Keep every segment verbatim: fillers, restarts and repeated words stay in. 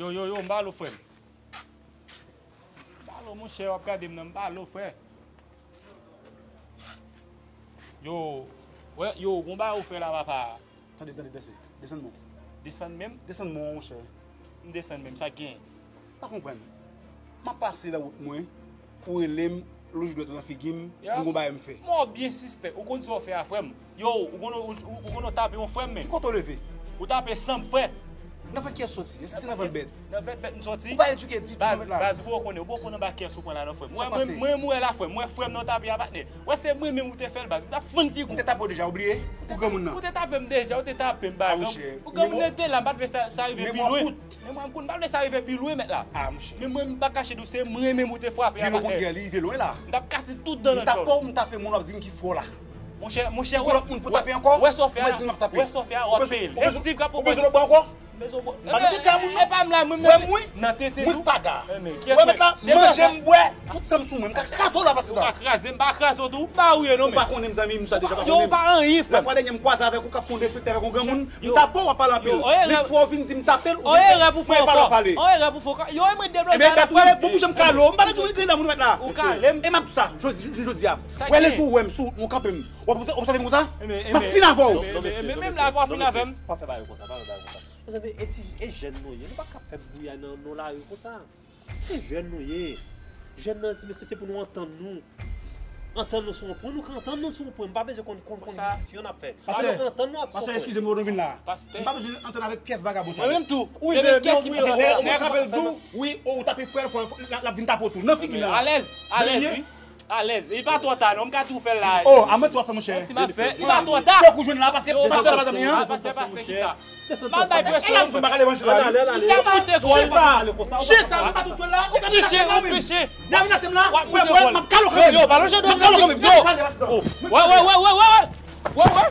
Yo, yo, yo, m ba lo, frè m. M ba lo, monchè, w ap gade m nan, m ba lo, frè. Yo, wè, yo, gon bagay ou fè la, papa. Tande, tande, desann. Desann men w. Desann menm? Desann men w, monchè. M desann menm, sa k genyen? Pa konprann. M ap pase nan wout mwen, ou rele m, lonje dwèt ou nan figi m, m gon bagay m fè. Mò byen sispèk. Ou konn sa w fè a, frè m? Yo, ou konn, ou, ou, ou konn w tape yon frè m, men. Ki kote w leve? Ou tape san m, frè. Nan vant kiyès soti? Èske se nan vant bèt? Nan vant bèt m soti. Ou pa edike ditou, non, mèt la. Baz, ou poko konnen, ou poko konnen anba kiyès ou pran la, non, frè m. Mwen, mwen, mwen, mwen la, frè m. Mwen, frè m nan w tape a, patnè. Wè, se mwen menm ou te fè l, baz. M t ap fann figi w. M te tape w deja, oubliye? Ou granmoun nan. Ou te tape m deja, ou te tape m, baz. Ou granmoun nan te la, m pa t vle sa, sa rive pi lwen. Memwa kout. Memwa m kout, m pa vle sa rive pi lwen, mèt la. Ah, monchè. Men mwen, m pa kache di w, se mwen menm ou te frape a, patnè. Byen okontrè, li rive lwen la. M t ap kase tout dan nan kò w. M tape w, m tape moun, w ap di m ki fò la. Monchè, monchè, wè, wè sa w fè a, wè sa w fè a, w ap peye l. Ou bezwen lòt bwa ankò? M bezwen lòt bwa ankò? M bezwen bwa. M pa mete kè a moun, non. E pa m la, mwen, mwen, nan tete tou. Mwen paga. Wè mèt la, manje m bwè, tout san m sou mwen. M ka kraze w la pase sa. Ou ka kraze m, pa kraze w tou. Ba ou ye non, men. Ou pa konnen m, zanmi m, sa deja pa konnen m. Yo, ou pa anyen, frè m. Lafwa dènyè m kwaze avèk ou k ap fè yon derespekte avèk yon granmoun, m tape w, w ap pale anpil. Men fò w vin di m tape l, ou vin fè yon pale. On erè pou fè ankò. Yo, e mwen deblòze a la, frè m. Ebyen, bon, bouch m kale w, m pa nan grenn moun mèt la. Ou kale m. E m ap di w sa, jodi, jodi a. Wè lè jou ou wè m sou, ou kanpe m. W ap obsève m konsa? M ap fin avè w. Men, men, men, men, men, la, w ap fin avè m. Pa fè bagay konsa, pa fè bagay konsa. Mezanmi, e ti, e jèn nou ye. Nou pa ka fè bouya nan, nan lari konsa. Se jèn nou ye. Jèn nan, se, se, se pou nou antann nou. Antann nou sou yon pwen, nou ka antann nou sou yon pwen. M pa bezwen konn, konn, konn ki disisyon n ap fè. Pastè, nou ka antann nou ap sou yon pwen. Pastè, eskize m, nou vin la. Pastè. M pa bezwen antann avèk pyès vagabon sa yo. Mwen menm tou. Wi, men kiyès ki pase? Nèg apèl di w, wi, ou tape frè l, fò l ap vin tape w tou. Nan figi l la. Alèz, alèz, wi. Alèz. E pa twò ta non, m ka tou fè l la. Oh, a manti w ap fè, monchè. Manti m ap fè. E pa twò ta. Fòk ou jwenn la, paske pastè la pa zanmi an. Pastè, pastè, kisa? M al bay presyon. E la m fè m pa ka levanjil la, wi. Misye ap moute gòl. Jesa, Jesa, m pa tou jwenn la. Ou preche, ou preche. Dèyè menace m la. W ap moute gòl. M ap kale w kanmenm. Yo, yo, pa lonje do m kanmenm. Yo. Wè, wè, wè, wè, wè. Wè, wè.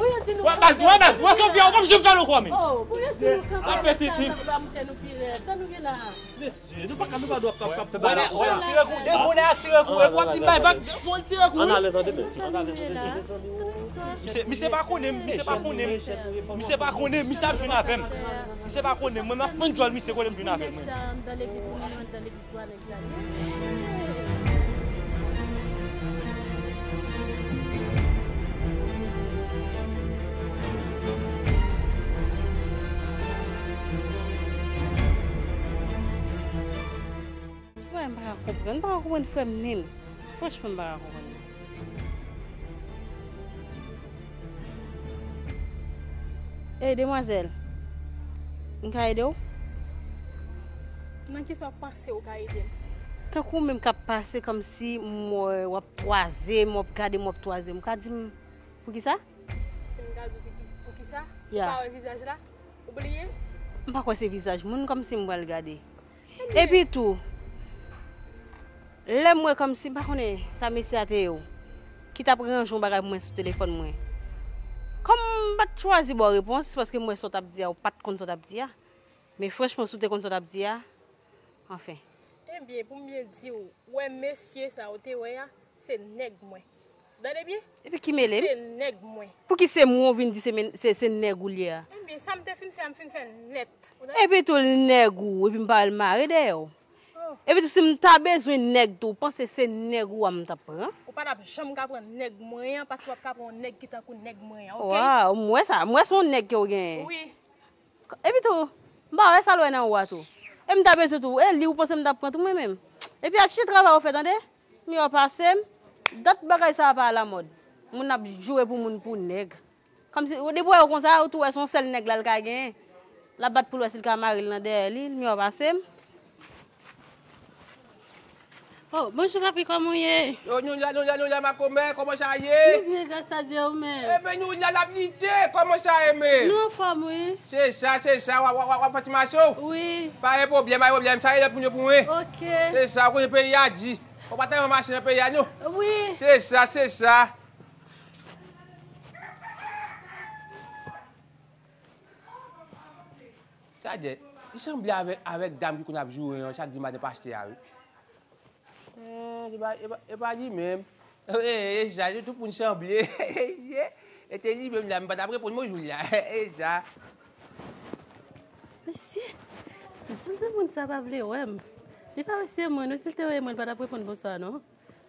Wè, baz, wè, baz, wè, Sofia, ou pa m janm fè l ankò, men. Sa fè tete. Mesye, nou pa ka, nou pa dwe ap, ap, ap fè bagay la konsa. Wè, wè, tire kou, dekonè a tire kou, epi w ap di m bay vag, dekonè tire kou, wi. Ann ale nan demen, ann ale nan demen. Misye, misye pa konnen m, misye pa konnen m. Misye pa konnen m, misye ap jwenn avè m. Misye pa konnen m, mwen, m ap fann djòl misye kote m jwenn avè l, mwen. Wè, m pa ka konprann, m pa ka konprann frè m menm. Franchman, m pa ka konprann. Ey, demwazèl, m ka ede w? Nan kisa w panse w ka ede m? Tankou w menm k ap pase kòmsi m wè w ap twaze m, w ap gade m, w ap twaze m. Ou ka di m poukisa? Si m ka di w pou ki-, poukisa? Ya. Ou pa wè vizaj la? Ou bliye? M pa kwè se vizaj moun kòmsi m pral gade. Epi tou, lè m wè kòmsi, m pa konnen sa mesye a te ye, ki t ap ranje yon bagay pou mwen sou telefòn mwen. Kòm m pa t chwazi ba w repons, paske m wè sa w t ap di a, ou pa t konn sa w t ap di a. Men franchman, si w te konn sa w t ap di a, anfen. Ebyen, pou m byen di w, wè mesye sa w te wè a, se nèg mwen. Tande byen? Epi ki mele m? Se nèg mwen. Pouki se mwen w vin di se men, se, se nèg ou l ye a? Ebyen, sa m te fin fè a, m fin fè l nèt. Ou tande? Epi tou l nèg ou, epi m pa wè l mare dèyè w. Oh. Epi tou si m ta bezwen nèg tou, ou panse se nèg ou a m t ap pran? Ou pa t ap janm ka pran nèg mwen an, paske w ap ka pran yon nèg ki tankou nèg mwen an, oke? Waw, m wè sa, m wè se yon nèg ke w genyen. Wi. Epi tou, m pa wè sa l wè nan ou a tou. E m ta bezwen tou, e li ou panse m t ap pran tou mwen menm. Epi al chita travay ou fè tande. Miyò pase m. Dat bagay sa a pa alamòd. Moun ap joure pou moun pou nèg. Kòmsi, depi w wè yo konsa, ou tou wè se yon sèl nèg la l ka genyen. L ap bat pou l wè si l ka mare l nan dèyè li, l miyò pase m. Oh, bonjou papi, kòman w ye? Yo, nou la, nou la, nou la, makomè, kòman sa ye? Nou byen, gras a Dye, ou menm? Ebyen, nou la, n ap lite, kòman sa ye menm? Nou anfòm, wi. Se sa, se sa, w ap, w ap, w ap, w ap fè ti mache w? Wi. Pa gen pwoblèm, pa gen pwoblèm, sa e lòt moun yo pou mwen. Oke. Se sa, ou konnen peyi a di. Ou pa ta yon mache nan peyi a, non? Wi. Se sa, se sa. Sa dèt, li sanble avèk, avèk dam ki konn ap joure an chak dimaten pastè a, wi. Ah, se pa, e pa, e pa li menm. E, e sa, se tout moun sanble. E se li menm la, m pa t ap reponn bonjou la. E sa. Mesye, Jan granmoun sa pa vle wè m. Li pa wè se mwen, non, si l te wè mwen, li pa t ap reponn bonswa, non.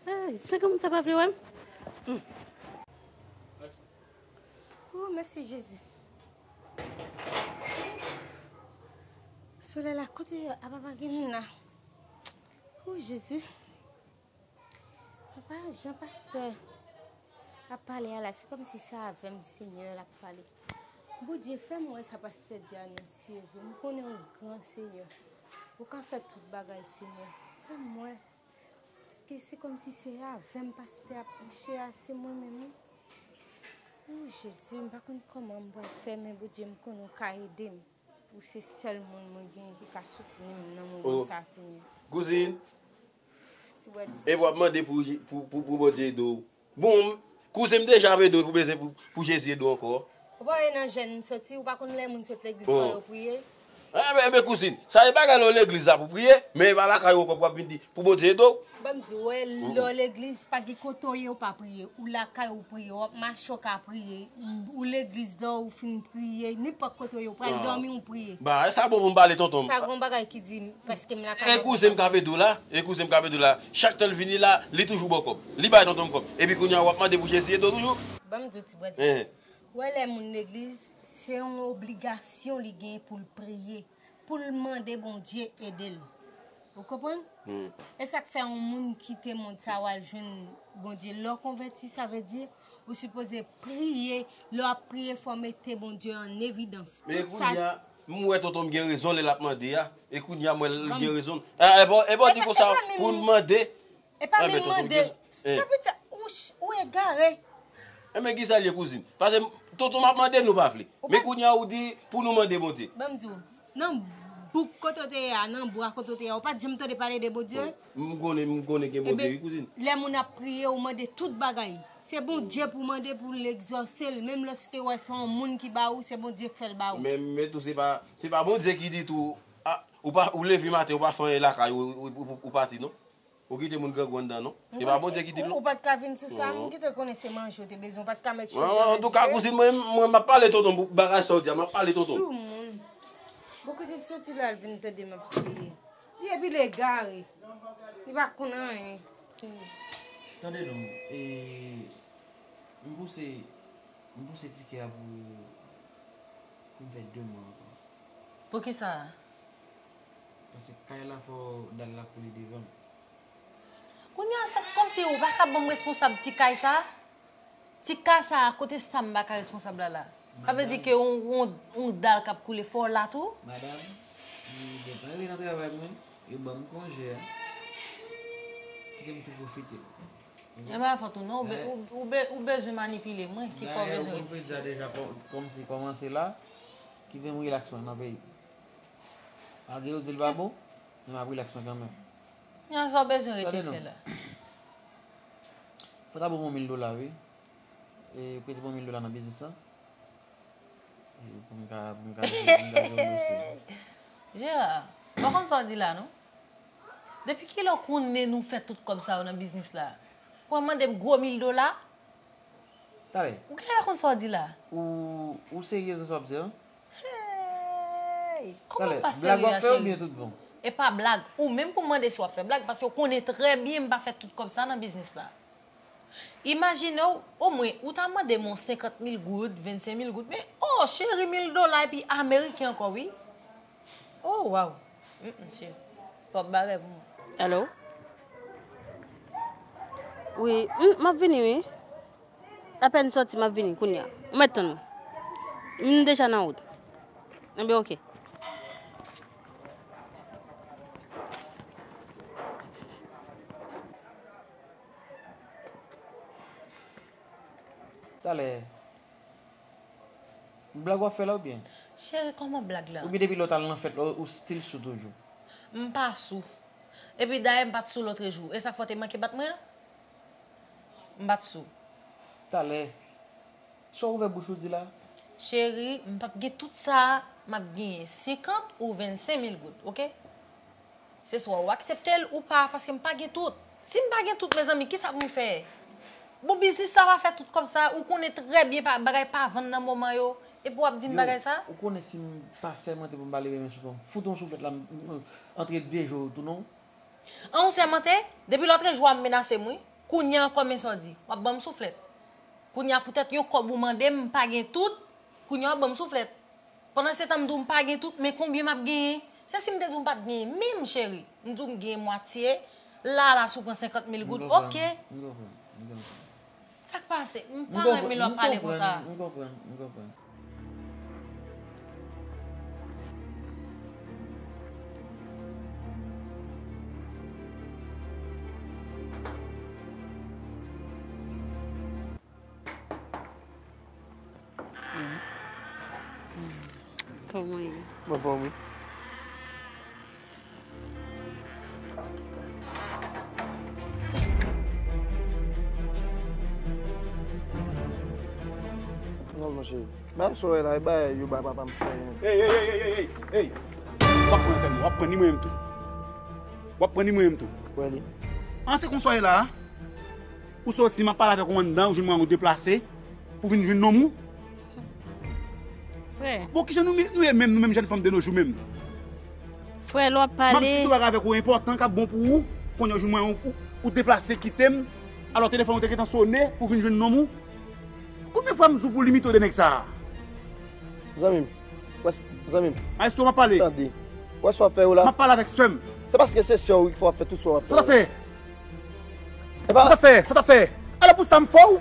Ey, jan granmoun sa pa vle wè m. Hmm. Oh, mèsi, Jezi. Solèy la, kote a papa gen moun la? Oh, Jezi. Papa, jan pastè ap pale a la, se kòmsi se avè m, Senyè, l ap pale. Bondye, fè m wè sa pastè di a non, se vre. M konnen ou gran, Senyè. Ou ka fè tout bagay, Senyè. Fè m wè. Paske se kòmsi se avè m pastè ap preche a, se mwen menm, wi. O Jezi, m pa konn kòman m pral fè, men Bondye, m konnen ou ka ede m. Ou se sèl moun mwen genyen ki ka soutni m nan moman sa, Senyè. Kouzin, ti bwa di epi w ap mande pou, pou, pou, pou Bondye ede w. Bon, kouzen m deja ap ede w pou bezwen pou, pou Jezi ede w ankò. Ou pa wè nan jèn m soti, ou pa konn lè moun sot legliz fò yo priye? Enben, enben, kouzin, sa e bagay lè w legliz la pou priye, men e pa lakay ou ankò pou w ap vin di pou Bondye ede w. Ban m di w, wè, lè w legliz, pa gen kote w ye, ou pa priye. Ou lakay ou priye, w ap mache, ou ka priye. Ou legliz la, ou fin priye. Nenpòt kote w ye, ou pral dòmi, ou priye. Ba, sa bon pou m pale, tonton m. Pa gen bagay ki di, paske m lakay ou. E kouzen m k ap ede w la, e kouzen m k ap ede w la. Chak tan l vini la, li toujou ba w kòb. Li bay tonton m kòb. Epi kounye a, w ap mande pou Jezi ede w toujou. Ban m di w ti bwa di. Wè lè moun legliz, se yon obligasyon li gen pou l priye, pou l mande Bondye ede l. Ou konprann? E sa k fè yon moun kite mond sa w al jwenn Bondye. Lè w konvèti, sa vle di ou sipoze priye. Lè w ap priye, fò w mete Bondye an evidans. Men kounye a, m wè tonton m gen rezon lè l ap mande a. E kounye a, m wè l gen rezon. E, e, bon, e bon, di konsa, pou n mande. E pa menm mande. Sa vle di, ou, ou egare. Enben, kisa l ye, kouzin? Paske tonton m ap mande, nou pa vle. Men kounye a, ou di pou nou mande Bondye. Ban m di w, nan bouk kote w te ye a, nan bwa kote w te ye a, ou pa t janm tande pale de Bondye? M konnen, m konnen gen Bondye, wi, kouzin. Lè moun ap priye, ou mande tout bagay. Se Bondye pou w mande pou l egzòse l, menm lòske w wè se yon moun ki ba ou, se Bondye k fè l ba ou. Men, men tou, se pa, se pa Bondye ki di tou, a, ou pa, ou leve maten, ou pa fè anyen lakay ou, ou, ou, ou pati, non. Ou kite moun grangou anndan, non. E pa Bondye ki di l, non. Ou pa t ka vin sou sa, m kite konnen se manje w te bezwen, ou pa t ka mèt chofè. Antouka, kouzin, mwen, mwen, m ap pale tonton m, bagay sa w di a, m ap pale tonton m. Sou moun. Bon, kote l soti la, l vin tande m ap kriye. Li epi l egare. Li pa konn anyen. Tande non, e, m pouse, m pouse tikè a pou, pou m fè de mwa ankò. Poukisa? Paske kay la fò dal la koule devan. Kounye a, sa kòmsi ou pa ka ban m responsab ti kay sa? Ti kay sa, kote sa m pa ka responsab la la? Sa vle di ke yon, yon, yon dal k ap koule fò la tou? Madanm, m gentan rive nan travay mwen, yo ban m konje a. Kite m tou pwofite. E pa fòt ou non, ou be-, ou, ou be-, ou bezwen manipile mwen, ki fè w bezwen rete isit. Deja, kò-, kòmsi kòmanse la, kite m rilaks mwen nan peyi. Malgre yo di l pa bon, men m ap rilaks mwen kanmenm. Yon sa w bezwen rete fè la. Fò ta ban m yon mil dola, wi. E, prete m yon mil dola nan biznis lan. E, pou m ka, pou m ka, pou m ka jwe yon dosye. Jera, ou pa konn sa w di la, non? Depi kilè w konnen nou fè tout kòb sa yo nan biznis la? Pou w mande m gwo mil dola? Talè. Ou genlè pa konn sa w di la. Ou, ou serye nan sa w ap di an? Hey! Kòman m pa serye a, cheri? Blag w ap fè oubyen tout bon? E pa blag. Ou menm pou mande si w ap fè blag, paske w konnen trè byen m pa fè tout kòb sa nan biznis la. Imajine w, omwen, ou ta mande m yon senkant mil goud, vennsenk mil goud, men, oh, cheri, mil dola epi ameriken ankò, wi. Oh, waw. Mm, mm, cheri. Twòp bagay pou mwen. Hello? Wi, m, m ap vini, wi. Apèn sòti, m ap vini kounye a. Ou mèt tann mwen. M deja nan wout. Enben, oke. Talè. Blag w ap fè la oubyen? Cheri, kòman blag la? Oubyen depi lè w t al nan fèt la, ou still sou toujou? M pa sou. Epi dayè m pa t sou lòtrejou. E sa k fè w te manke bat mwen an? M pa t sou. Talè. Sa w ouvè bouch ou di la? Cheri, m p ap gen tout sa a, m ap genyen senkant ou vennsenk mil goud, oke? Se swa w aksepte l ou pa, paske m pa gen tout. Si m pa gen tout, mezanmi, kisa pou m fè? Bon, biznis la pa fè tout kòb sa, ou konnen trè byen pa, bagay pa vann nan moman yo, Epi w ap di m Yo, bagay sa? Ou konnen si m pa sèmante pou m pa leve men sou kò m, fout yon souflèt la, m, m, antre de jou tou non. An ou sèmante? Depi lòtrejou a m menase m wi. Kounye a ankò men sa w di. W ap ban m souflèt. Kounye a poutèt yon kòb ou mande m, m pa gen tout. Kounye a w ap ban m souflèt. Pandan se tan m di w m pa gen tout, men konbyen m ap genyen? Se si m te di w m pa t genyen menm cheri. M di w m genyen mwatye. La la si w pran senkant mil goud. Oke. M konprann. M konprann. M konprann. Sa k pase? M pa renmen lè w ap pale konsa. M konprann, m konprann. Kòman ye? Mwen fòm wi. Non, monchè. Ba soyè la, e ba yo ba papa m fè. Ey, ey, ey, ey, ey, ey. W ap pran sèl mwen, w ap pran ni mwen menm tou. W ap pran ni mwen menm tou. Wè li. An se konsa w ye la a? Ou soti, m ap pale avèk ou anndan, ou jwenn mwen ou deplase pou vin jwenn nonm ou. Frè. Bon, kijan nou, nou ye menm, nou menm jèn fanm de nos jours menm? Frè, lè w ap M ap pale. di tou bagay avèk ou enpòtan k ap bon pou ou, kounye a ou jwenn mwen ou, ou, ou deplase kite m, alò telefòn ou te gentan sone pou vin jwenn nonm ou. Konbyen fwa m di w pou w limite w de nèg sa a? Zanmi m, wè s- zanmi m, Maestro, m ap pale. Tande. Wè sa w ap fè yo la? M ap pale avèk sè m. Se paske se sè w wi ki fè w ap fè tout sa w ap Sa w ap fè. Fè? E pa Sa w ap Fè? Sa w ap Fè? Alò pou sa m fò w?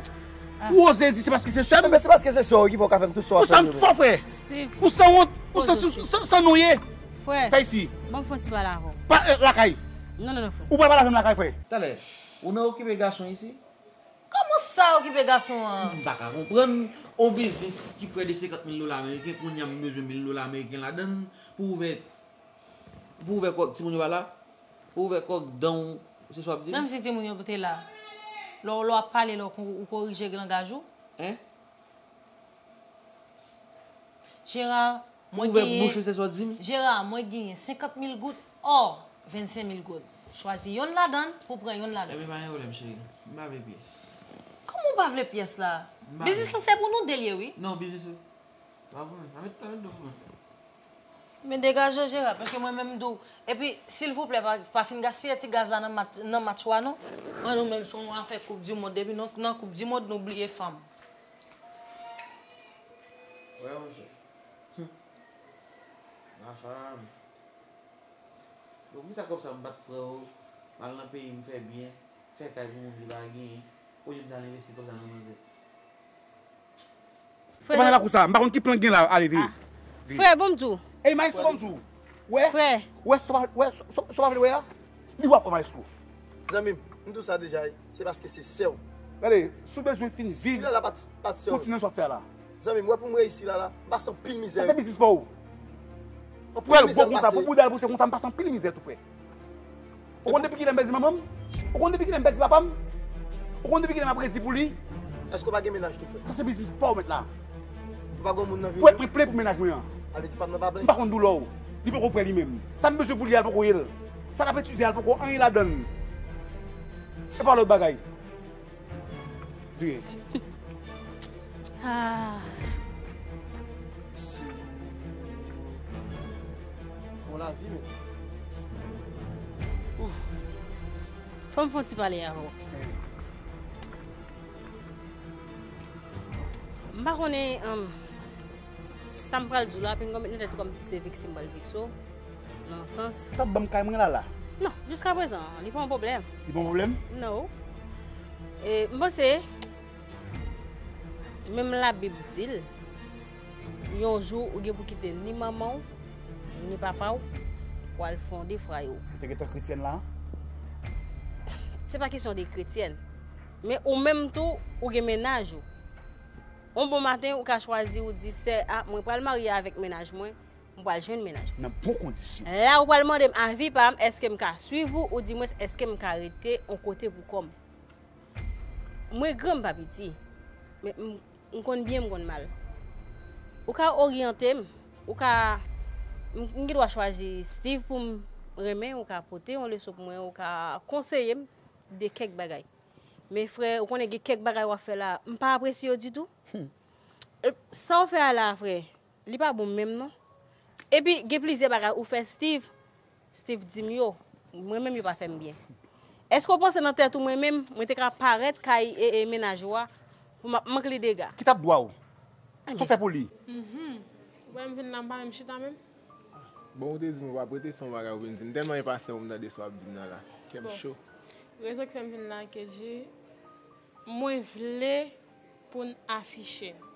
Ou oze di se paske se sè m? Men se paske se sè w wi ki fè w ka fè m tout sa w Pou ap fè sa m yo. Fò, frè? Steve, Ou sanwont? Ou Poze, san, Steve. San, san nou ye? Frè, Fè isi. Ban m fè yon ti pale avè w. Pa, eh, lakay. Non, non, non, frè. Ou pral pale avè m lakay, frè? Talè, ou nan okipe gason isi? Kòman sa okipe gason an? M pa ka konprann. On biznis ki prè de senkant mil dola ameriken, kounye a m bezwen mil dola ameriken ladan l pou ouvè, pou ouvè kòk timoun yo pa la, pou ouvè kòk dan w, se sa w ap di m? Menm si timoun yo te la, lè w lè w ap pale la, ou ko- ou korije langaj ou? Hein? Jera, Pou mwen ouvè bouch ou, genyen, se sa w di m? Jera, mwen genyen senkant mil goud, ò, vennsenk mil goud. Chwazi yonn ladan l pou pran yonn ladan l. Ebyen, pa gen pwoblèm, cheri. M pa vle pyès. Kòman w pa vle pyès la? M pa Biznis vle. Lan se pou nou de l ye wi. Non, biznis ou. Pa pou mwen. Pa met, pa met do pou mwen. Men degaje w, Jera, paske mwen menm m di w. Epi, silvouplè, pa, pa fin gaspiye ti gaz la nan match, nan match ou a non. An nou menm, se yon afè koup di mond. Depi nou nan koup di mond, nou bliye fanm. Wè, monchè. Hum. Ma femme. Bon, poukisa kòb sa m pa t pran yo, m al nan peyi m fè byen, fè kay pou moun ki pa genyen, olye m t al envesti kòb sa nan manzè? Ou pa nan lakou sa, m pa konn ki plan k gen la, ale vini. Vini. Frè, bon m di w. Ey, maestro, ban m di w. Wè? Frè. Wè, sa w pa, wè, sa w pa vle wè a? Li w ap wè, maestro. Zanmi m, m di w sa deja, se paske se sè w. Gade, si w bezwen fin Si viv, la la pa t pa t sè w. Kontinye sa w ap fè a la. Zanmi m, wè pou m reyisi la la, m pase anpil mizè. Sa se biznis pa w. Anpil Pral mizè gwo m konsa, pase. pou bouda l pouse konsa, m pase anpil mizè tou, frè. Ou konn depi kilè m pèdi manman m? Ou konn depi kilè m pèdi papa m? Ou konn depi kilè m ap redi pou li? Èske w pa gen mennaj tou, frè? Sa se biznis pa w mèt la. Ou pa gen moun nan vi Frè, w? Mwen plen pou mennaj mwen an. Ale di pa m nan pa plen. M pa konn doulè w. Li poko prè li menm. Sa m bezwen pou li a, l poko ye l. Sa l ap etidye a, l poko anyen ladan l. E pa lòt bagay. Vire. Ah, Bon lavi, men. Fò m fè yon ti pale avè w. M pa konnen, um, sa m pral di w la, pinga w met nan tèt ou kòmsi se vekse m pral vekse w. Nan sans. Ou t ap ban m kay mwen la la. Non, jiskaprezan, li pa yon pwoblèm. Li pa yon pwoblèm? Non. E, m panse, menm Labib di l, yon jou ou gen pou kite ni manman w, ni papa w, pou al fè yon defwa yo. Ou te gentan kretyèn la? Se pa kesyon de kretyèn. Men ou menm tou, ou gen mennaj ou. Yon bon maten, ou ka chwazi, ou di, sè, a, mwen pral marye avèk mennaj mwen, m pral jwenn mennaj mwen. Nan bon kondisyon. La, ou pral mande m avi pa m, èske m ka swiv ou, oudimwens, èske m ka rete yon kote pou kò m. Mwen gran, m pa piti, men m, m konn byen, m konn mal. Ou ka oryante m, ou ka, m, m gen dwa chwazi Steve pou m renmen, ou ka pote yon leson pou mwen, ou ka konseye m de kèk bagay. Men frè, ou konnen gen kèk bagay w ap fè la, m pa apresye yo ditou. E, sa w fè a la, frè, li pa bon menm non. Epi, gen plizyè bagay ou fè Steve, Steve di m yo, mwen menm yo pa fè m byen. Èske w panse nan tèt ou mwen menm, mwen te ka parèt kay e, e mennaj ou a, pou m ap mank li dega? Ki t ap dwa w? Sa w fè pou li? Mhm. Ou wè m vin la, m pa menm chita menm. Bon, ou te di m ou p ap rete, se yon bagay ou vin di m. M tèlman enpasyan pou m tande sa w ap di m nan la. Kè m cho. Rezon ki fè m vin la, Kedji, mwen vle pou n afiche n.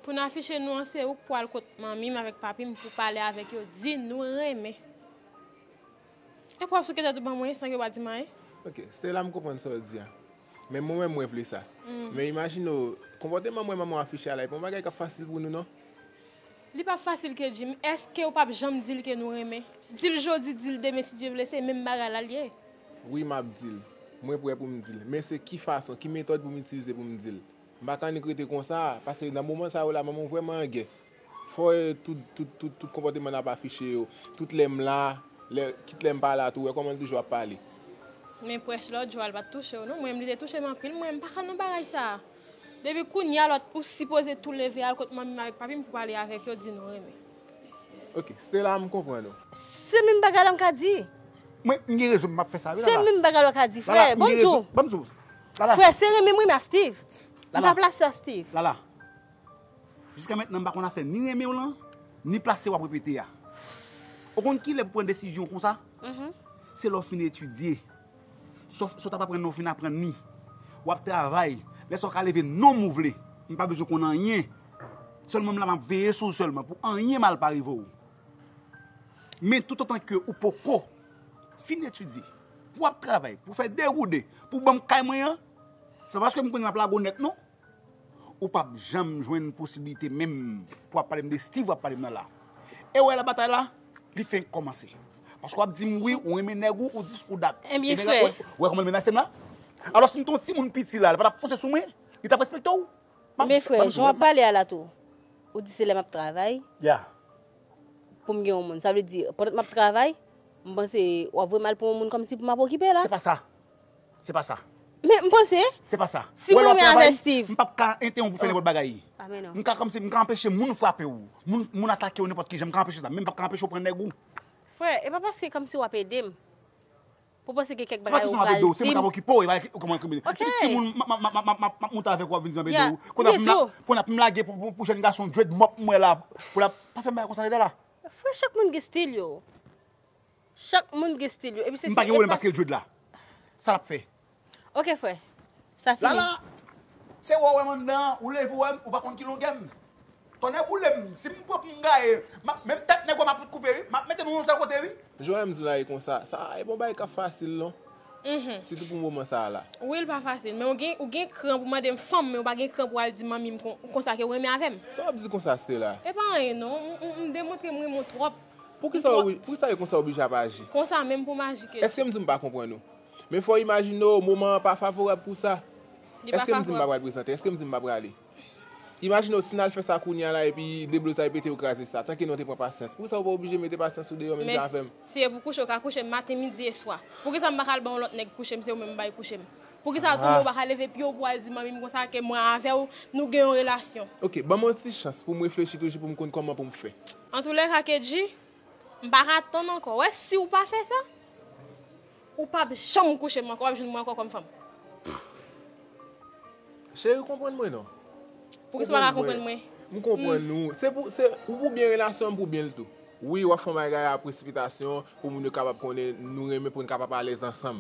Pou n afiche nou an, se ou k pral kot manmi m avèk papi m pou pale avèk yo, di nou renmen. Epi w ap souke tèt ou ban mwen san ke w pa di m anyen? Ok, Stella, m konprann sa w di a. Men mwen menm, mwen vle sa. Men imajine w, konpòteman mwen manman w afiche a la, e pa yon bagay k ap fasil pou nou, non. Li p ap fasil, Kedji, men èske w p ap janm di l ke nou renmen? Di l jodi, di l demen, si Dye vle, se menm bagay la l ye. Wi, m ap di l. Mwen prè pou m di l. Men se ki fason, ki metòd pou m itilize pou m di l? M pa ka annik rete konsa, paske nan moman sa yo la, manman w vrèman an gè. Fò, e, tout, tout, tout, tout konpòteman n ap afiche yo, tout lè m la, lè, kit lè m pa la tou, wè kòman l toujou ap pale. Men prèch lòt jou a, l pa t touche w non. Mwen menm, li te touche m anpil. Mwen, m pa ka nan bagay sa a. Depi kounye a, lòt, ou sipoze tou leve al kot manmi m avèk papi m pou pale avèk yo, di nou renmen. Ok, Stella, m konprann ou. Se menm bagay la m ka di. Mwen, m gen rezon, m ap fè sa, wi, Lala. Se menm bagay la w ka di, frè. Lala, m gen rezon. Ban m di w. Lala. Frè, se renmen m renmen a Steve. M pa plase a Steve. Lala. Jiska mentnan, m pa konn afè ni renmen w lan, ni plase w ap repete a. Ou konn kilè pou pran desizyon konsa? Se lè w fin etidye. Sa w, sa w t ap aprann nan, w fin aprann li. W ap travay. Lè sa w ka leve nonm ou vle. M pa bezwen konn anyen. Sèlman m la, m ap veye sou w sèlman pou anyen mal pa rive w. Men toutotan ke ou poko fin etidye, pou w ap travay, pou w fè degoude, pou w ban m kay mwen an, se pa paske m konnen m ap lage w nèt non. Ou p ap janm jwenn posiblite menm pou w ap pale m de Steve, w ap pale m nan la. E w wè la batay la, li fenk kòmanse. Paske w ap di m wi, ou renmen nèg ou, ou dis ou dat. Ebyen, frè. Ou wè kòman l menase m la? Alò, si m te yon timoun piti la, li pa t ap fonse sou mwen, li t ap respekte w. Men frè, jan w ap pale a la tou, ou di se lè m ap travay pou m gen yon moun. Sa vle di, pandan m ap travay, m panse w ap voye m al pran yon moun kòmsi pou m ap okipe la. Se pa sa. Se pa sa. Men m panse, se pa sa. Si m renmen avè Steve, m p ap ka entewonp ou fè nenpòt bagay. M ka kòmsi, m ka anpeche moun frape w, moun, moun atake w nenpòt ki jan, m ka anpeche sa, men m p ap ka anpeche w pran nèg ou. Frè, e pa paske kòmsi w ap ede m. Pou panse gen kèk bagay ou pral di m. Se mwen k ap okipe w, e pa kòman kriminèl. Ok. Epi timoun, m ap, m ap, m ap, m ap, m ap monte avèk w ap vin di anbede w. Kounye a pou m la, pou m la, pou m lage pou, pou, pou jèn gason dread mop mwen la, pou la pa fè m bagay konsa, Dada la. Frè, chak moun gen stil yo. Chak moun gen stil yo. Epi se, m pa gen pwoblèm paske l dread la. Sa l ap fè? Ok, frè. Sa fini. Lala, se wè w wè m anndan, ou leve w wè m, ou pa konn ki longè m. Tonnè boule m, si m pran pou m gaye, m ap, menm tèt nèg ou a m ap fout koupe wi, m ap mete nou yon sèl kote wi. Jan w wè m di w la e konsa, sa e pa yon bagay k ap fasil non. Sitou pou moman sa a la. Wi, l pa fasil, men ou gen, ou gen kran pou mande m fanm, men ou pa gen kran pou al di manmi m kon, konsa ke ou renmen avè m. Sa w ap di konsa, Stella? E pa anyen non, m, m, m demontre m renmen w twòp. Poukisa w, poukisa e konsa w oblije ap aji? Konsa menm pou m aji ke. Èske m di w m pa konprann ou? Men fò w imajine w, moman an pa favorab pou sa. Èske m di m pa pral prezante? Èske m di m pa prale? Imajine w, si n al fè sa kounye a la epi deblozay pete, yo kraze sa. Tanke nou te pran pasyans. Poukisa w pa oblije mete pasyans ou deyò menm jan avè m? Men si e pou kouche, w ka kouche maten, midi e swa. Poukisa m pa ka al ban yon lòt nèg kouche m, se ou menm m bay kouche m? Poukisa tou ou pa ka leve pye w pou al di manmi m konsa ke mwen avè w, nou gen yon relasyon? Ok, ban m yon ti chans pou m reflechi toujou pou m konn kòman pou m fè. Antoulèka, Kedji, m pa ka tann ankò. Wè, si w pa fè sa, ou p ap janm kouche m ankò, w ap jwenn mwen ankò kòm fanm. Cheri, ou konprann mwen non. Poukisa w pa ka konprann mwen? M konprann ou. Se pou, se, ou pou byen relasyon an, pou byen l tou. Wi, w ap fè yon bagay a presipitasyon pou moun yo kapab konnen nou renmen, pou n kapab alèz ansanm.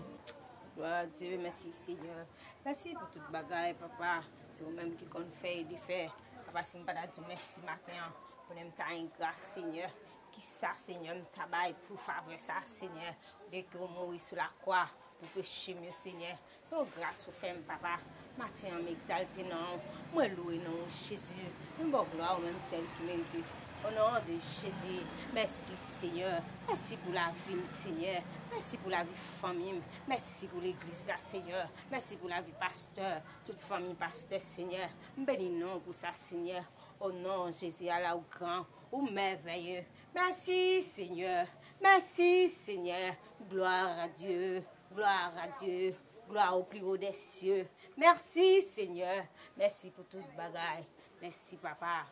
Glwa a Dye, mèsi Senyè. Mèsi pou tout bagay, papa. Se ou menm ki konn fè e defè. Papa, si m pa ta di w mèsi maten an, konnen m ta engra, Senyè. Kisa, Senyè, m ta bay pou favè sa, Senyè? Dèke w mouri sou lakwa pou peche m yo, Senyè. Se yon gras ou fè m, papa. Maten an, m egzalte non w. Mwen lwe non w, Jezi. Mwen ba w glwa, ou menm sèl ki merite. O non de Jezi. Mèsi, Senyè. Mèsi pou lavi m, Senyè. Mèsi pou lavi fanmi m. Mèsi pou legliz la, Senyè. Mèsi pou lavi pastè. Tout fanmi pastè, Senyè. M beni non w pou sa, Senyè. O non, Jezi, ala ou gran, ou mèvèye. Mèsi, Senyè. Mèsi, Senyè. Gloire à Dieu. Gloire à Dieu. Gloire au plus haut des cieux. Mèsi, Senyè. Mèsi pou tout bagay. Mèsi, Papa.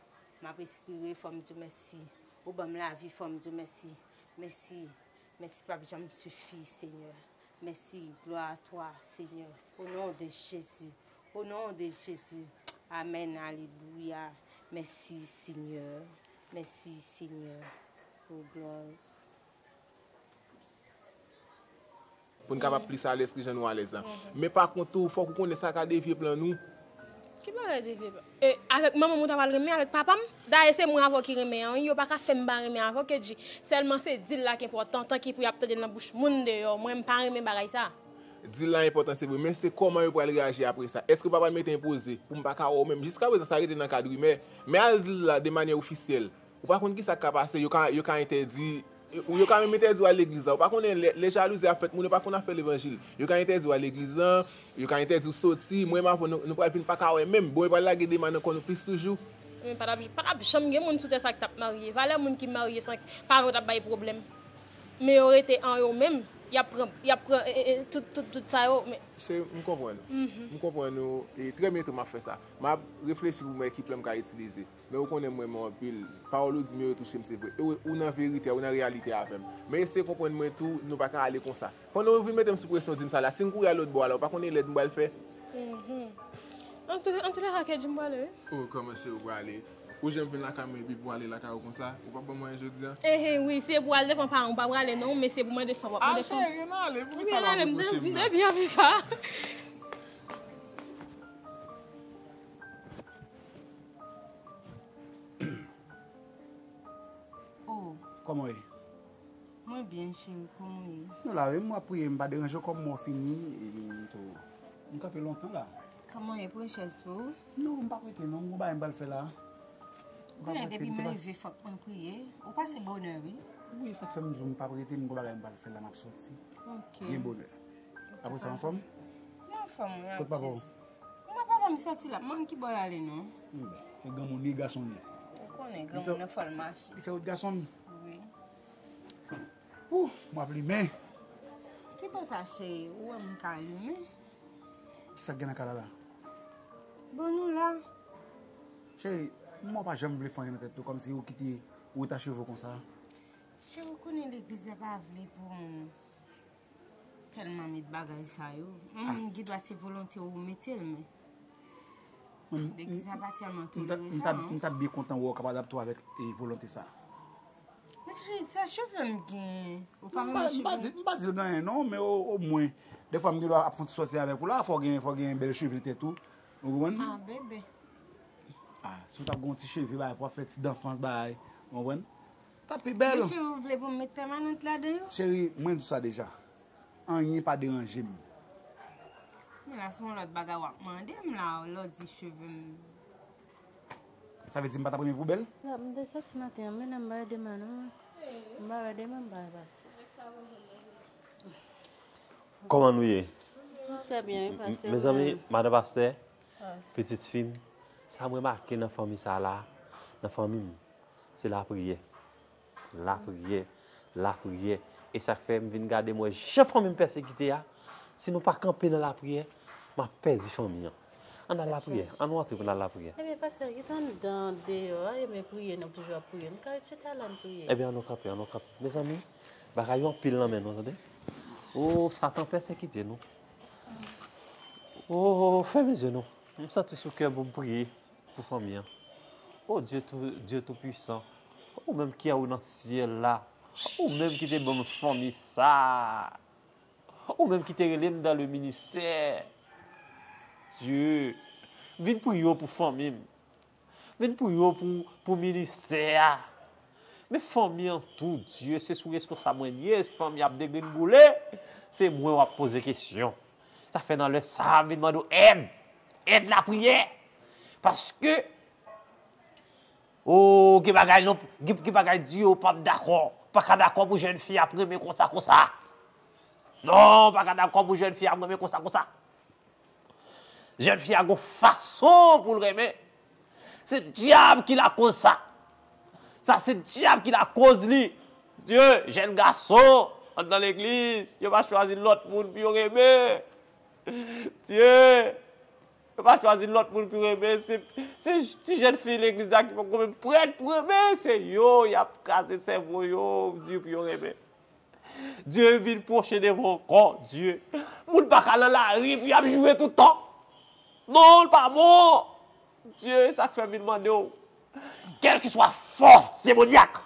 M ap respire, fò m di w mèsi. Ou ban m lavi, fò m di w mèsi. Mèsi. Mèsi p ap janm sifi, Senyè. Mèsi, glwa a twa, Senyè. O non de Jezi. O non de Jezi. Amèn, alelouya. Mèsi, Senyè. Mèsi, Senyè. O glwa. Pou n kapab plis alèz ke jan nou alèz la. Men pa kont tou, fòk ou konnen sa ka devye plan nou. Ki bagay devye plan? E, avèk manman m ou ta pral renmen, avèk papa m? Dayè se mwen avè w ki renmen an, wi. Yo pa ka fè m pa renmen avè w, Kedji. Sèlman se dil la ki enpòtan, tan ki pou y ap tande l nan bouch moun deyò. Mwen, m pa renmen bagay sa. Dil la enpòtan, se vre, men se kòman yo pral reyaji apre sa. Èske yo pa pral mete enpoze pou m pa ka wè w menm? Jiskaprezan, sa rete nan kad rimè. Men al di l la de manyè ofisyèl. Ou pa konn kisa k ka pase, yo ka, yo ka entèdi, ou yo ka menm entèdi w al legliz la. Ou pa konnen lè, lè jalouzi ap fèt, moun yo pa konn afè levanjil. Yo ka entèdi w al legliz lan, yo ka entèdi w soti. Mwen menm avè w, nou, nou pral vin pa ka wè menm. Bon, yo pral lage de ma nan kò nou plis toujou. Men pa t ap, pa t ap janm gen moun sou tè sa ki t ap marye. Valè moun ki marye san, paran yo t ap bay pwoblèm. Men yo rete an yo menm. Y ap pran, y ap pran, e, e, e, tout, tout, tout sa yo. Men Se, m konprann ou. M konprann ou. E trè byento m ap fè sa. M ap reflechi pou m wè ki plan m ka itilize. Men ou konnen m renmen w anpil. Pawòl ou di m yo, yo touche m, se vre. E ou, ou nan verite a, ou nan reyalite avè m. Men eseye konprann mwen tou, nou pa ka ale konsa. Pandan ou vin mete m sou presyon, di m sa la, si m kouri al lòt bò a la, ou pa konnen lèd m pral fè? Antoulèka, Kedji, m prale, wi. O, kòman cheri, ou prale? Ou janm vin lakay mwen epi pou ale lakay ou konsa? Ou p ap ban m anyen jodi a? Enhen, wi, se pou al devan paran w, pa prale non, men se pou mande fanm w ap mande fanm. Ah, cheri, ann ale, poukisa w ap repwoche m nan? M te byen anvi sa. Oh. Kòman w ye? Mwen byen, cheri, kòman w ye? Nou la, wi, m ap priye, m pa deranje w kòm mwen fini, epi m tou, m kanpe lontan la. Kòman w ye? Pran chèz pou ou. Non, m p ap rete, non, m gon bagay m pral fè la. M p ap rete, depi m leve, fòk mwen priye. Ou pase bonè, wi. Wi, sa k fè m di w m p ap rete, m gon bagay m pral fè la, m ap soti. Ok. Byen bonè. Apre sa, anfòm? M anfòm, wi, ak Jezi. Mwen papa m soti la, m ki bò l ale non. Hmm, se granmoun li, gason li. Ou konnen granmoun nan fò l mache. Li fè wout gason m. Wi. Ouh, m ap limen. Ki bò sa cheri, ou wè m ka limen? Kisa k gen nan kay la la? Bon, nou la. Cheri, mwen pa janm vle fè anyen nan tèt ou, kòmsi ou kite ou ta cheve konsa. Cheri, ou konnen legliz la pa vle pou m tèlman met bagay sa yo. Yon moun gen dwa se volonte ou mete l, men legliz la pa tèlman tolere sa, non. M t ap byen kontan wè w kapab adapte w avèk, e, volonte sa. Men se, se cheve m gen. Ou pa renmen cheve m? M pa di, m pa di l gen anyen, non, men o, omwen, dèfwa m gen dwa ap fè yon ti sòti avèk ou la, fò w gen, fò w gen bèl cheve tèt ou. Ou konprann? Ah, bebe. Ah, si w t ap gen yon ti cheve, bagay, pou w ap fè ti danfans, bagay. Ou konprann? T ap pi bèl. Men cheri, ou vle pou m met pèmanant ladan yo? Cheri, mwen di w sa deja. Anyen pa deranje m. Men la, se yon lòt bagay w ap mande m la, lè w di cheve m. Sa vle di m pa t ap renmen pou w bèl? M te soti maten an, men m pa wè Dema non. M pa wè Dema, m pa wè pastè. Kòman nou ye? Nou trè byen, wi, pastè. Mezanmi, madan pastè, pitit fi m, sa m remake nan fanmi sa la, nan fanmi m, se lapriyè. Lapriyè, lapriyè. E sa k fè m vin gade m wè jan fanmi m pèsekite a. Si nou pa kanpe nan lapriyè, m ap pèdi fanmi an. Ann al lapriyè, ann nou antre pou n al lapriyè. Ebyen, pastè, kite anndan deyò a, ebyen, priye, n ap toujou ap priye. Nou ka ret chita la, n priye. Ebyen, ann nou kanpe, ann nou kanpe. Mezanmi, bagay yo anpil nan men nou, tande. O, Satan pèsekite nou. O, fèmen zye nou. M santi sou kè m pou m priye pou fanmi an. O Dye tou, Dye Toupisan, ou menm ki anwo nan syèl la, ou menm ki te ban m fanmi sa, ou menm ki te rele m dans le ministère, Dye, vin priye w pou fanmi m, vin priye w pou, pou ministè a. Men fanmi an tou, Dye, se sou responsab mwen l ye, si fanmi ap degrenn boule, se mwen w ap poze kesyon. Sa fè nan lè sa a, m vin mande w èd, èd lapriyè. Paske, o, gen bagay non, gen, gen bagay Dye w p ap dakò. W pa ka dakò pou jèn fi ap renmen konsa, konsa. Non, w pa ka dakò pou jèn fi ap renmen konsa, konsa. Jèn fi a gon fason pou l renmen. Se dyab ki lakoz sa. Sa se dyab ki lakoz li. Dye, jèn gason anndan legliz, yo pa chwazi lòt moun pou yo renmen. Dye, Yo pa chwazi lòt moun pou yo renmen. Se, se ti jèn fi legliz la ki poko menm prèt pou renmen. Se yo, y ap kraze sèvo yo, di pou yo renmen. Dye vin pwoche devan w ankò, Dye. Moun pa ka nan lari pou y ap joure tout tan. Non, l pa bon. Dye, sa k fè m vin mande w. Kèlkeswa fòs demonyak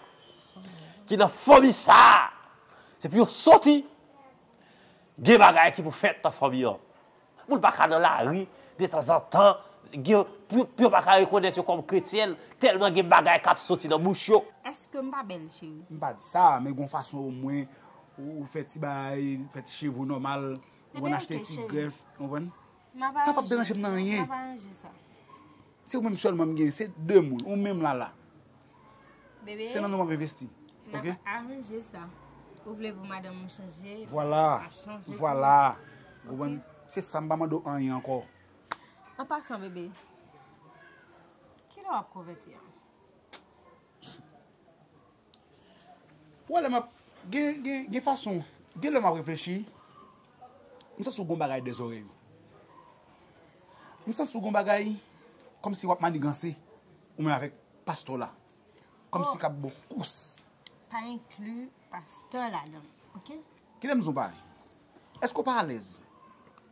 ki nan fanmi sa a, se pou yo soti. Gen bagay ki pou fèt nan fanmi an. Moun pa ka nan lari detanzantan, gen, pou, pou yo pa ka rekonèt yo kòm kretyen, tèlman gen bagay k ap soti nan bouch yo. Èske m pa bèl, cheri? M pa di sa, men gon fason omwen ou fè ti bagay, fè ti cheve w nòmal, ou konn achte ti grèf, ou konprann? Sa p ap deranje m nan anyen. M ap aranje sa. Se ou menm sèlman m gen, se de moun, ou menm la la. Bebe, se nan nou m ap envesti. N ap, oke? Aranje sa. Ou vle pou madanm ou chanje, vwala, ap chanje pou ou. Vwala. Ou konprann? Se sa, m pa mande w anyen ankò. An pasan, bebe, kilè w ap konvèti an? Ou wè lè m ap, gen, gen, gen fason, gen lè m ap reflechi, m santi w gon bagay dèzòrèy ou. M santi w gon bagay kòmsi w ap maniganse ou menm avèk pastè w la. Kòmsi k ap ba w kous. Pa enkli pastè ladan l, oke? Kite m di w bagay. Èske w pa alèz?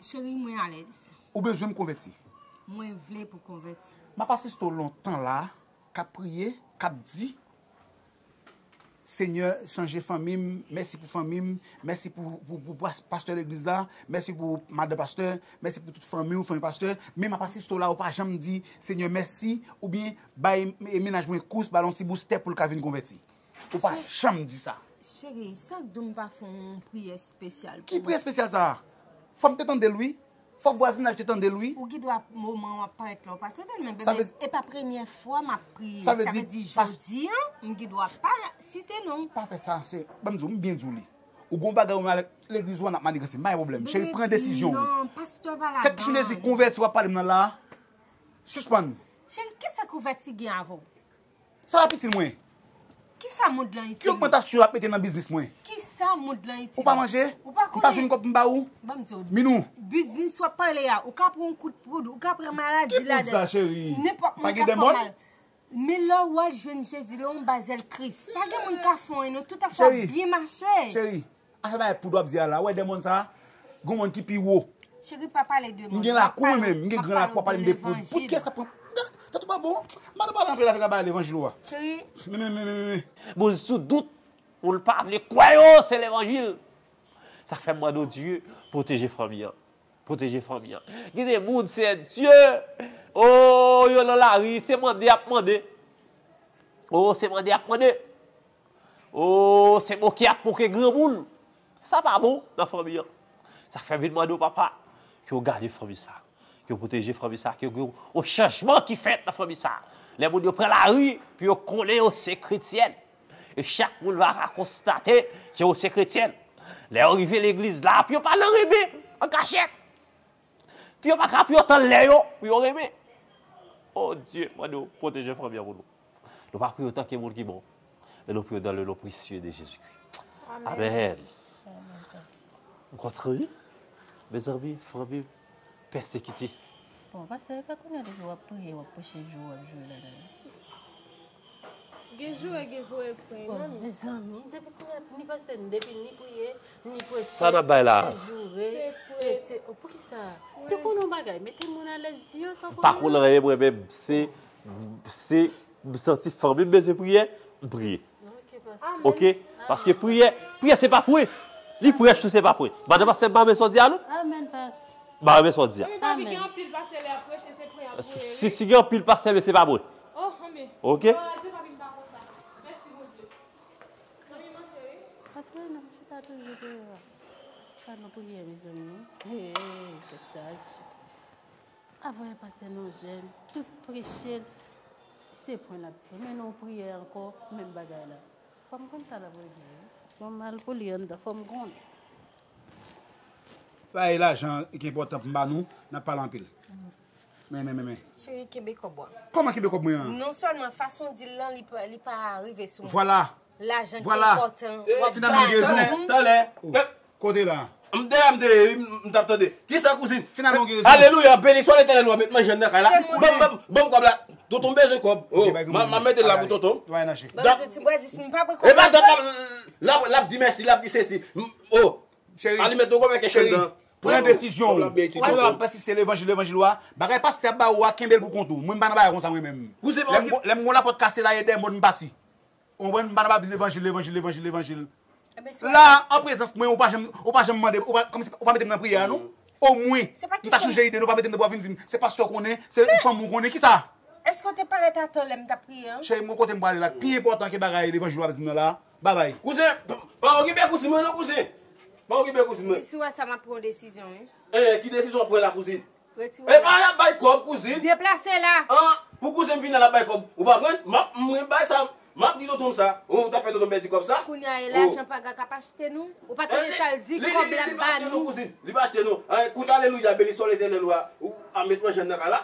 Cheri, mwen alèz. Ou bezwen m konvèti? Mwen vle pou konvèti. M ap asiste w lontan la, k ap priye, k ap di, Senyè, chanje fanmi m, mèsi pou fanmi m, mèsi pou, pou, pou pas-, pastè legliz la, mèsi pou madan pastè, mèsi pou tout fanmi w, fanmi pastè. Men m ap asiste w la, ou pa janm di, Senyè, mèsi, oubyen bay e, mennaj mwen kous, ba l yon ti boustè pou l ka vin konvèti. Ou pa janm di sa. Cheri, sa k di w m pa fè yon priyè espesyal pou ou? Ki priyè espesyal sa a? Fò m te tande l, wi. Fò vwazinaj te tande l, wi. Ou gen dwa moman w ap parèt la, ou pa tande l, men bebe, e pa premyè fwa m ap priye. Sa vle di, jodi a, m gen dwa pa site non w. Pa fè sa, se, ban m di w, m byen di w li. Ou gon bagay ou menm avèk legliz ou an ap maniganse, m pa gen pwoblèm. Cheri, pran desizyon w. Non, pastè pa ladan. Sèt ki sou di konvèti w ap pale m nan la a, sispann. Cheri, kisa konvèti gen avè w? Sa va itil mwen? Kisa mond lan itil ou? Ki ogmantasyon l ap mete nan biznis mwen? Kisa mond lan itil ou? Ou pa manje? Ou pa konnen? M pa jwenn kòb m ba ou? Ban m di w. Minou. Biznis w ap pale a, ou ka pran yon kout poud, ou ka pran maladi ladan l. Ki poud sa, cheri? Nenpòt moun ka fè w mal. Men lè w al jwenn Jezi, lè w anba zèl Kris, pa gen moun ka fè w anyen non, tout afè ap byen mache. Cheri, afè bagay poud w ap di a la, ou wè de mòn sa a? Gon mòn ki pi wo. Cheri, pa pale de mòn. M gen lakou mwen menm, m gen gran lakou, w ap pale m de poud. Poud kiyès k ap pran? Tèt ou pa bon? M pa nan pale anpil avèk bagay levanjil ou a. Cheri. Men, men, men, men, men, men. Bon, sou dout, moun pa vle kwè yo, se levanjil. Sa fè m mande w, Dye, pwoteje fanmi an. Pwoteje fanmi an. Gen de moun, se Dye, o, yo nan lari, se mande y ap mande. O, se mande y ap mande. O, se moke y ap moke granmoun. Sa pa bon nan fanmi an. Sa fè m vin mande w, papa, ke w gade fanmi sa, ke w pwoteje fanmi sa, ke gen yon chanjman ki fèt nan fanmi sa. Lè moun yo pran lari, pou yo konnen yo se kretyèn. E chak moun va ka konstate ke yo se kretyèn. Lè yo rive legliz la, pou yo pa nan renmen an kachèt. Pou yo pa ka, pou yo tann lè yo, pou yo renmen. O Dye, mande w pwoteje fanmi an pou nou. Nou pa priye otan ke moun ki bon, men nou priye dans le nom précieux de Jésus-Christ. Amèn. Amèn. Amèn, pastè. M kontan wi. Mezanmi, fanmi m pèsekite. Bon, pastè, e pa kounye a depi w ap priye, w ap preche, jou w ap joure ladan l. Gen joure, gen voye pran, non? Bon, mezanmi, depi kounye a, ni pastè, ni depi ni priye, ni preche, sa n ap bay la a, se joure, se, se, oh, poukisa? Se konnen yon bagay, mete moun alèz, di yo sa w konnen. M pa konn anyen mwen menm, se, se, m santi fanmi m bezwen priyè, m priye. Ok, pastè. Amèn. Ok? Paske priyè, priyè se pa pwen. Li prèch tou se pa pwen. Madan pastè, m pa renmen sa w di a non. Amèn, pastè. M pa renmen sa w di a. Amèn. Si, si gen anpil pastè, men se pa mwen. Oh, anmè. Ok? Glwa a Dye, papi, m pa konn sa. Mèsi, Bondye. Zanmi m antre, wi. Antre non, chita toujou deyò a. Pa nan priyè, mezanmi. Hey, tèt chaje. Avè pastè nan jèn, tout preche l, se pwen l ap tire. Men nan yon priyè ankò, menm bagay la. Fò m konn sa l ap regle, wi. Bon, mal pou li anndan, fò m konnen. Pa e lajan ki enpòtan pou m ba nou, n ap pale anpil. Men, men, men, men. Cheri, kenbe kòb ou a. Kòman kenbe kòb mwen an? Non sèlman fason w di l lan, li pa, li pa rive sou mwen. Vwala. Lajan ki enpòtan, w ap bay. Finalman, m gen rezon. Talè, talè. Kote la? M dèyè m te ye, m, m t ap tande. Kisa, kouzin? Finalman, ou gen rezon. Alelouya, beni swa Letènèl, w ap met manje nan kay la. Ban m, ban m, ban m kòb la. Tonton bezwen kòb. Oh, m a, m a mete l la pou tonton. Ban m ti bwè dis, m pa pran kòb la. E pa dat l ap, l ap, l ap di mèsi, l ap di sesi. M, oh, cheri, alimèt ou konpè kèk cheri, dan. Pran desizyon w. Ou ap pèsiste levanjil, levanjil ou a. Bagay pastè ap ba ou a, kenbe l pou kont ou. Mwen, m pa nan bagay konsa, mwen menm. Lè m gon lapòt kase la, e dèyè m pati. Ou konprann? M pa nan bagay levanjil, levanjil, levanjil, levanjil. La, an prezans mwen, ou pa janm, ou pa janm mande, ou pa, kòmsi, ou pa mete m nan priyè a, non? Omwen, m ta chanje ide, nou pa mete m nan pou w vin di m, se pastè w konnen, se fanm ou konnen, kisa? Èske w te parèt atan lè m t ap priye an? Cheri, m gon kote m prale la, k pi enpòtan ke bagay levanjil w ap di m nan la. Babay. Kouzen, pa, pa okipe kouzin mwen non, kouzen. Pa okipe kouzin mwen. Si w wè sa, m ap pran yon desizyon, wi. Eh, ki desizyon w pran la, kouzin? Retire. E pa y ap bay kòb, kouzin. Deplase la. An, pou kouzen m vin la, l ap bay kòb. Ou pa konprann? M ap, mwen bay sa, m ap di tonton m sa. Ou ta fè tonton m pèdi kòb sa? Kounye a, e lajan paga k ap achte nou. Ou pa tande sa l di, kòb l ap ba nou. Li pa achte nou, kouzin. Li pa achte nou. An, kout alelouya, beni swa Letènèl ou a. Ou a met manje nan kay la.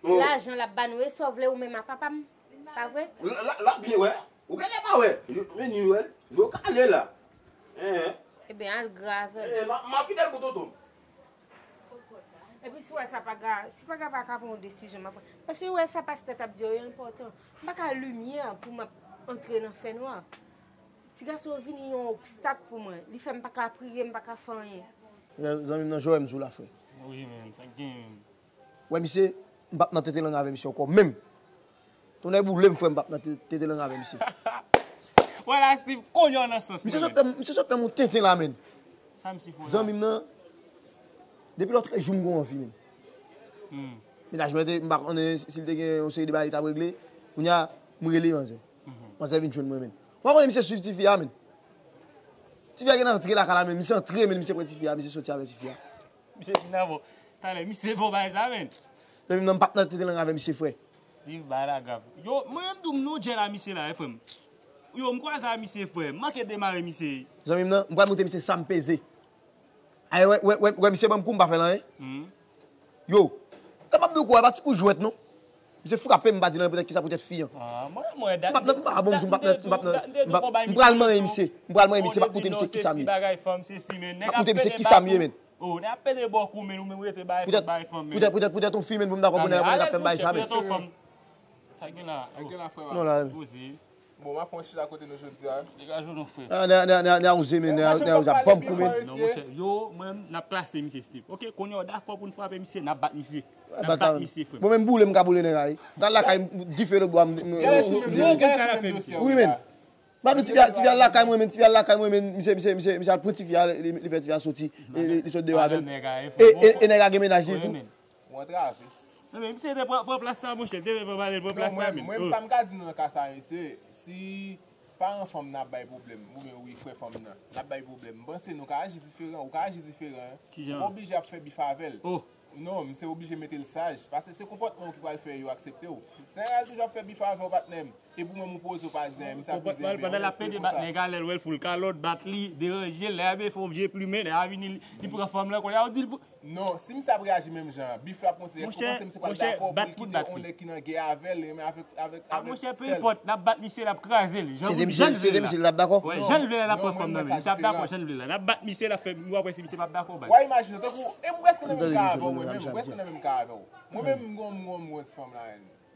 Lajan l ap ba nou, e sa w vle ou menm a papa m. Pa vre? L, l, l ap byen wè. Ou genlè pa wè. Men ni wè l. Jou kale la. Hein. Ebyen, al grave. Eh, m a, m a kite l pou tonton. Epi si w wè sa pa grav, si pa grav, pa ka pran yon desizyon, m ap pran. Paske w wè sa pastè t ap di yo, yo enpòtan. M pa ka limyè pou m ap antre nan fènwa. Ti gason an vini yon obstak pou mwen. Li fè m pa ka priye, m pa ka fè anyen. Zanmi m nan, Joel, m sou la, frè. Wi, men, sa k genyen menm? Wè misye, m p ap nan tete lang avè misye ankò menm. Tonnè boule m, frè, m p ap nan te-, tete lang avè misye. Wala, Steve, kounye a w nan sans mwen. Misye sot fè m, misye sot fè m yon tenten la, menn. Sa misye fè w la? Zanmi m nan, depi lòt jou m gon anvi, menn. Hmm. Mennaj mwen te, m pa konnen si l te gen yon seri de bagay li t ap regle. Kounye a, m rele manzè. Mhm. Manzè vin jwenn mwen, menn. Ou pa konnen misye swiv tifi a, menn. Tifi a gen antre lakay la, menn. Misye antre, menn, misye pran tifi a, misye soti avè tifi a. Misye vin avè w. Talè, misye fè w bagay sa, menn. Zanmi m nan, m p ap nan tete lang avè misye, frè. Steve, bagay la grav. Yo, mwen menm tou, m nan djèl a misye la, wi, frè m. Yo, m kwaze a misye, frè. M manke demare misye. Zanmi m nan, m pral montre misye sa m peze. Ay, wè, wè, wè, wè, misye ban m kou, m pa fè l anyen. Mhm. Yo, lè m ap di w kou a, e pa ti kou jwèt, non. Misye frape m, m pa di l anyen, poutèt kisa, poutèt fi an. Ah, mwen, mwen, dat, m p ap nan, m pa bon, m p ap nan, m p ap nan, m p ap, m pral manyen misye. M pral manyen misye, m ap montre misye kisa m ye. M ap montre misye kisa m ye, menn. Oh, n ap pede bò kou, men ou menm rete bay fanm, bay fanm, men. Poutèt, poutèt, poutèt yon fi, men pou m dakò pou nèg ap fè m bay sa, men. Poutèt yon fanm. Sa gen la? Sa gen la, frè pa? Non, la. Poze. Bon, m ap fè yon chita kote nou jodi a. Degaje w non, frè. Ah, nèg, nèg, nèg, nèg a oze, men, nèg, nèg a oze ap ban m kou, men. Non, monchè, yo, mwen, n ap klase misye, Steve. Ok, kounye a, w dakò pou n frape misye, n ap bat misye. N ap bat misye, frè. Bon, men m boule, m ka boule nèg la, wi. M ka lakay, m dife lòtbò a, m, m, m, m, wi, men. M ap di w, tifi a, tifi a lakay mwen, men, tifi a lakay mwen, men, misye, misye, misye, misye al pran tifi a, li, li fè tifi a soti, e, e, li sot deyò avè l. E, e, e nèg la gen mennaj li tou. Ou antrave. Non, men misye te pran, pran plas sa, monchè, te pran pale, pran plas sa, men. Non, mwen, mwen, sa m ka di nou nan ka sa, mesye, si paran fanm nan ap bay pwoblèm, oubyen wi, frè fanm nan, l ap bay pwoblèm, m panse nou ka aji diferan, ou ka aji diferan, wi. Kijan? Ou pa oblije ap fè bif avè l. Oh. Non, misye oblije mete l saj, paske se konpòtman w ki pral fè yo aksepte w. Si nèg la toujou ap fè bif avè w, patnè m, epi w menm ou poze w pa di anyen, misye ap vin di, enben, pandan l ap pede bat nèg la, lè l wè l fout kalòt, bat li, deranje l, nèg la vin fè yon vye plimen, nèg la vini, li pran fanm lan, kounye a ou di l pou... Non, si misye ap reyaji menm jan an, bif la ap kontinye, èske w panse misye pral dakò pou l kite yon nèg ki nan gè avè l, renmen avèk, avèk, avèk sè l? Monchè, pe enpòt, n ap bat misye, n ap kraze l. Jan l vle la, l ap dakò? Jan l vle la, l ap pran fanm nan, men misye ap dakò, jan l vle la. N ap bat misye, l ap fè, w ap wè si misye p ap dakò, baz. Wa imajine w, tankou, e m prèske nan menm ka avè w, mwen menm, m prèske nan menm ka avè w. Mwen menm, m gon, m gon, m gon ti fanm la,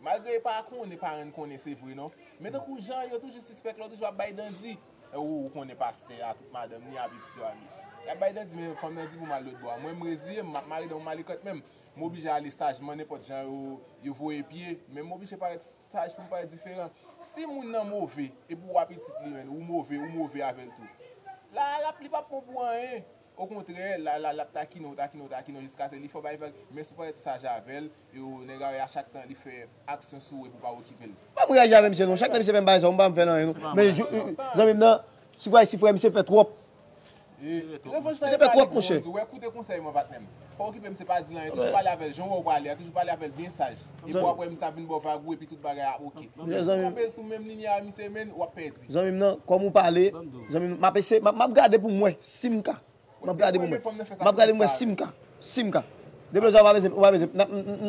malgre pa konnen, paran l konnen, se vre, non. Men tankou jan yo toujou sispèk la, toujou ap bay dandi. E ou, ou konnen pastè a, tout madanm li a, pitit yo a li. Y ap bay dandi, men fanm nan di pou m al lòtbò a. Mwen, m reziye m, m ap mare dan yon malikòt menm. M oblije ale sajman, nenpòt jan yo, yo voye pye, men m oblije parèt saj pou m parèt diferan. Si moun nan move, epi w a pitit li, menn, ou move, ou move avè l tou. La, l ap, li p ap bon pou anyen. Okontrè, la, la, l ap takine w, takine w, takine w, jiskaske li fè w bay vag. Men si w parèt saj avè l, yo, nèg la, a chak tan, li fè aksyon sou ou epi w pa okipe l. Pa m reyaji avè misye, non. Chak tan misye fè m bagay sa, m pa m fè l anyen, non. Men, zanmi m nan, si frè, si frè misye fè twòp. Misye fè twòp, monchè. Ou wè, koute konsèy mwen, patnè m. Pa okipe misye, pa di l anyen. Toujou pale avè l, jan w wè w pale a, toujou pale avè l byen saj. Epi w ap wè misye ap vin ba w vag ou, epi tout bagay ap oke. Kanpe sou menm linya a, misye, men, w ap pèdi. Zanmi m nan, kòm ou pale, zanmi m, m ap eseye, m ap, m ap gade pou m wè si m ka. M ap gade pou mwen. M ap gade pou mwen si m ka. Si m ka. Deblozay, ou pa bezwen, ou pa bezwen.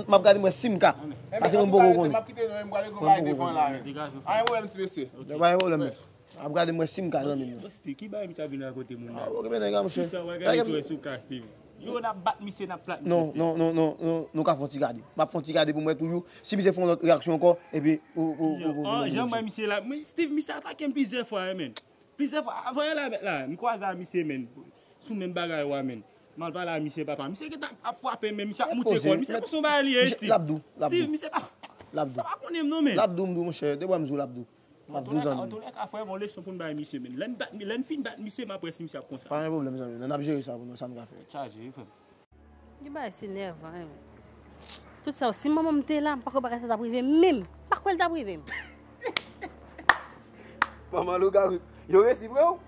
M ap gade pou mwen si m ka. Paske mwen poko konnen. Mwen poko konnen. Pa gen pwoblèm, ti mesye. Pa gen pwoblèm, men. Ap gade mwen si m ka zanmi m nan. Steve, ki bagay misye ap vin rakonte moun nan? Oke, men nèg la, monchè. Sa w gade sou ka, Steve. Yo, n ap bat misye, n ap plat misye. Non, non, non, non, non, nou ka fè yon ti gade. M ap fè yon ti gade pou m wè toujou si misye fè yon lòt reyaksyon ankò, epi ou ou ou ou Jan mwen misye la, mwen Steve, misye atake m plizyè fwa, men. Plizyè fwa, avan yè la, la, m kwaze a misye, men. Sou menm bagay wa, men. M al pale a misye, papa. Misye gentan ap frape, men misye ap moute kò l. Misye pa son bagay li ye, Steve. L ap dou, l ap Steve, dou. Misye pa. L ap dou. Sa pa konnen m non, men. L ap dou, m dou, monchè. De bwa m dou, l ap dou. M ap dou zanmi. Antouka, fè yon leson pou n bay misye, men. Lè n bat, lè n fin bat misye, m ap wè si misye ap konsa. Pa gen pwoblèm, zanmi. N ap jere sa pou nou, sa n ka fè. Chaje, wi, frè m. Li bay se nèvan, wi. Tout sa, si manman m te la, m pa kwè bagay sa t ap rive m menm. M pa kwè l t ap rive m. Manman lougawou, yo resi vre w?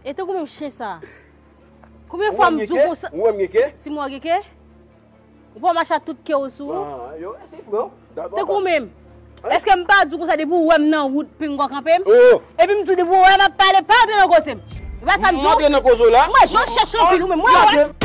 E tankou menm chen sa. Konbyen fwa m di w konsa? Ou wè m gen ke? Si m wè gen ke? Ou pa mache ak tout ke w sou ou? Ah, yo resi vre w. Tankou menm. Èske m pa di w konsa depi w wè m nan wout pinga w kanpe m? Oh, Epi m di w depi w wè m ap pale, pa antre nan koze m. E pa sa m di ou antre w? Nan koze w la. Mwen, jan w chèche anpil ou menm. Mwen, wè.